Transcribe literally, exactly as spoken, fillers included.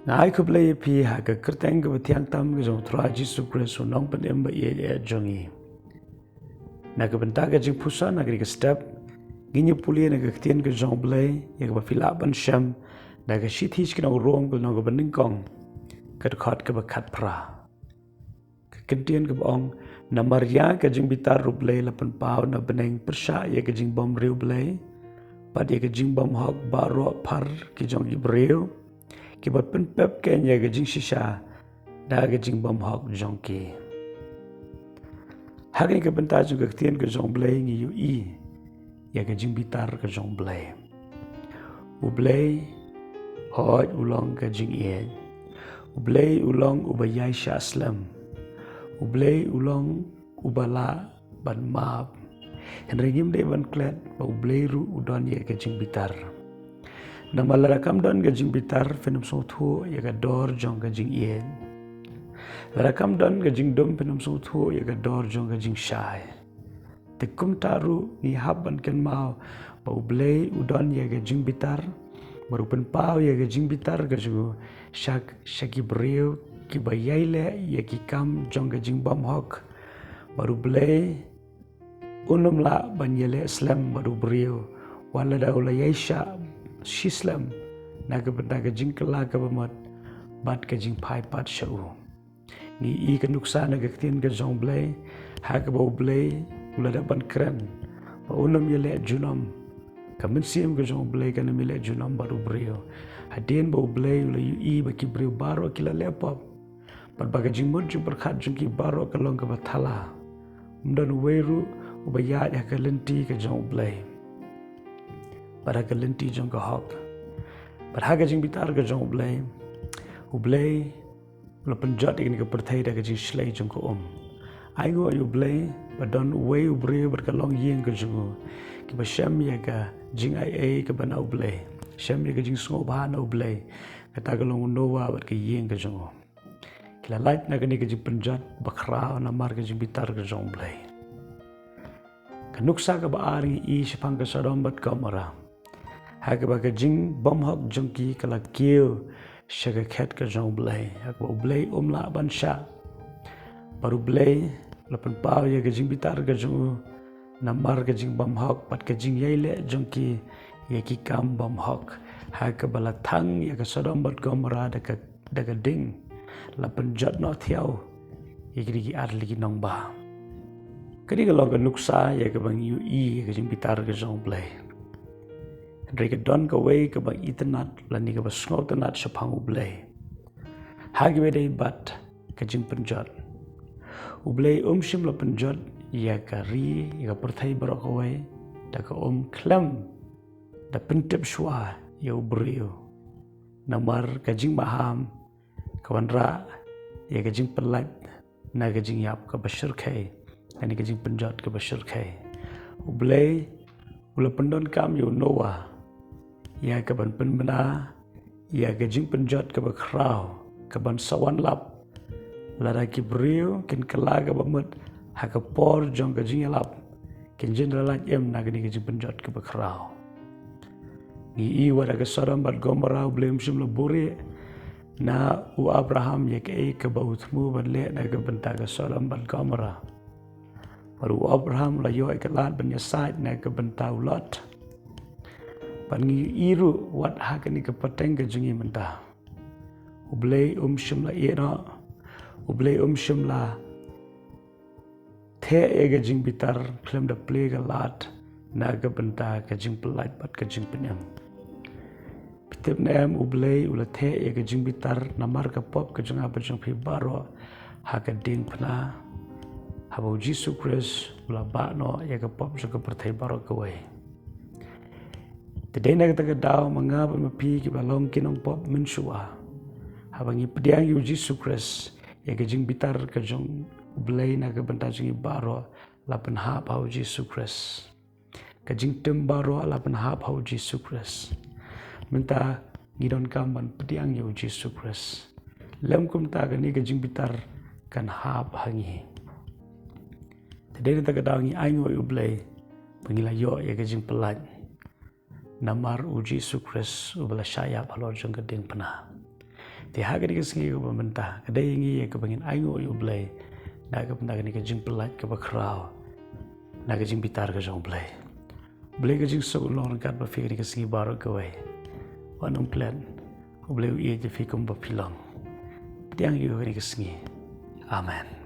Nga ai khublei ïa phi ha ka kyrteng kaba thiang tam ka jong u Trai Jisu Khrist, u nongpynim ba ïeit jong ngi. Na ka bynta ka jingpuson ha kane ka step, ngin ïa pule na ka ktien ka jong u Blei, ïa kaba phi lah ban shem da ka shithi sha ki nong Rom, ka lynnong kaba nyngkong, ka dkhot kaba khatphra. Ka ktien kaba ong, namar ïa ka jingbitar u Blei u la pynpaw na bneng pyrshah ïa ka jingbymriewblei bad ïa ka jingbymhok baroh phar ki jong ki briew, kiba pynpep kein ïa ka jingshisha da ka jingbymhok jong ki. Ha kane ka bynta jong ka ktien ka jong u Blei ngi ïohi ïa ka jingbitar ka jong u Blei. U Blei, hooid u long ka jingïeit. U Blei u long uba ïai shah slem. U Blei u long uba lah ban map. Hynrei ngim dei ban klet ba u Blei ruh u don ïa ka jingbitar. Namar lada kam don ka jingbitar, phin ym sngewthuh ïa ka dor jong ka jingïeit. Lada kam don ka jingdum, phin ym sngewthuh ïa ka dor jong ka jingshai. Te kumta ruh ngi hap ban kynmaw ba u Blei u don ïa ka jingbitar, bad u pynpaw ïa ka jingbitar ka jong u sha, sha ki briew kiba ïai leh ïa ki kam jong ka jingbymhok. Bad u Blei un ym lah ban ïaleh slem bad u briew, wat lada u la ïai shah shislem na ka bynta ka jingkylla kaba mut bad ka jingphai pat sha u. Ngi i ka nuksa na ka ktien ka jong u Blei, ha kaba u Blei u la dep ban kren ba un ym ïaleh junom. Ka mynsiem ka jong u Blei kan ym ïaleh junom bad u briew. Hadien ba u Blei u la ïohi ba ki briew baroh ki la leh pop, bad ba ka jingmut jingpyrkhat jong ki baroh ka long kaba thala, ym don uwei ruh uba ïaid ha ka lynti ka jong u Blei bad ha ka lynti jong ka hok. Bad ha ka jingbitar ka jong u Blei, u Blei u la pynjot ïa kane ka pyrthei da ka jingshlei jong ka um. Ainguh ïa u Blei ba don uwei u briew bad ka longïing ka jong u, kiba shem ïa ka jingai ei kaba na u Blei, shem ïa ka jingsngewbha na u Blei. Kata ka long u Noah bad ka ïing ka jong u. Ki la lait na kane ka jingpynjot bakhraw namar ka jingbitar ka jong u Blei. Ka nuksa kaba ar ngi i shaphang ka Sodom bad Gomorrah, ha kaba ka jingbymhok jong ki ka la kiew sha ka khet ka jong u Blei, ha kaba u Blei um lah ban shah. Bad u Blei u la pynpaw ïa ka jingbitar ka jong u namar ka jingbymhok bad ka jingïai leh jong ki ïa ki kam bymhok, ha kaba la thang ïa ka Sodom bad Gomorrah da ka da ka ding, la pynjot noh thiaw ïa kine ki arliang ki nongbah. Kane ka long ka nuksa ïa kaba ngi ïohi ïa ka jingbitar ka jong u Blei. Hynrei ka don kawei kaba itynnad lane kaba sngewtynnad shaphang u Blei. Ha kaba ïadei bad ka jingpynjot, u Blei um shym la pynjot ïa ka ri, ïa ka pyrthei baroh kawei da ka um khlem da pyntip shuwa ïa u briew. Namar ka jingmaham ka wanrah ïa ka jingpyllait na ka jingïap kaba shyrkhei, lane ka jingpynjot kaba shyrkhei. U Blei u la pyndonkam ïa u Noah ïa kaban pynbna ïa ka jingpynjot kaba khraw, kaban sa wan lap lada ki briew kin kylla kaba mut ha ka por jong ka jingïalap, kin jin da lait im na kane ka jingpynjot kaba khraw. Ngi i wat ha ka Sodom bad Gomorrah u Blei um shym la buhrieh na u Abraham ïa kaei kaba u thmu ban leh na ka bynta ka Sodom bad Gomorrah. Bad u Abraham u la ïoh ïa ka lad ban ïasaid na ka bynta u Lot. Bad ngi i ruh wat ha kane ka pateng ka jong ngi mynta, u Blei um shym la ïehnoh, u Blei um shym la theh ïa ka jingbitar khlem da plie ka lad na ka bynta ka jingpyllait bad ka jingpynim. Phi tip ne em, u Blei u la theh ïa ka jingbitar namar ka pop ka jong nga bad jong phi baroh ha ka diengphna, haba u Jisu Khrist u la bah noh ïa ka pop jong ka pyrthei baroh kawei. Te dei na kata ka daw ma nga bad ma phi kiba long ki nongpop mynshuwa, haba ngi pdiang ïa u Jisu Khrist, ïa ka jingbitar ka jong u Blei na ka bynta jong ngi baroh la pynhap ha u Jisu Khrist. Ka jingtim baroh la pynhap ha u Jisu Khrist. Mynta ngi donkam ban pdiang ïa u Jisu Khrist. Lym kumta kane ka jingbitar kan hap ha ngi. Te dei na kata ka daw ngi ainguh ïa u Blei ba ngi la ïoh ïa ka jingpyllait namar u Jisu Khrist uba la shah ïap halor jong ka diengphna. Te ha kane ka sngi kaba mynta ka dei ïa ngi ïa kaba ngin ainguh ïa U Blei na ka bynta kane ka jingpyllait kaba khraw na ka jingbitar ka jong U Blei. U Blei, ka jingsuk u long ryngkat bad phi kane ka sngi baroh kawei. Wat nym klet. U Blei u ïeit ïa phi kumba phi long. Pdiang ïa u kane ka sngi. Amen.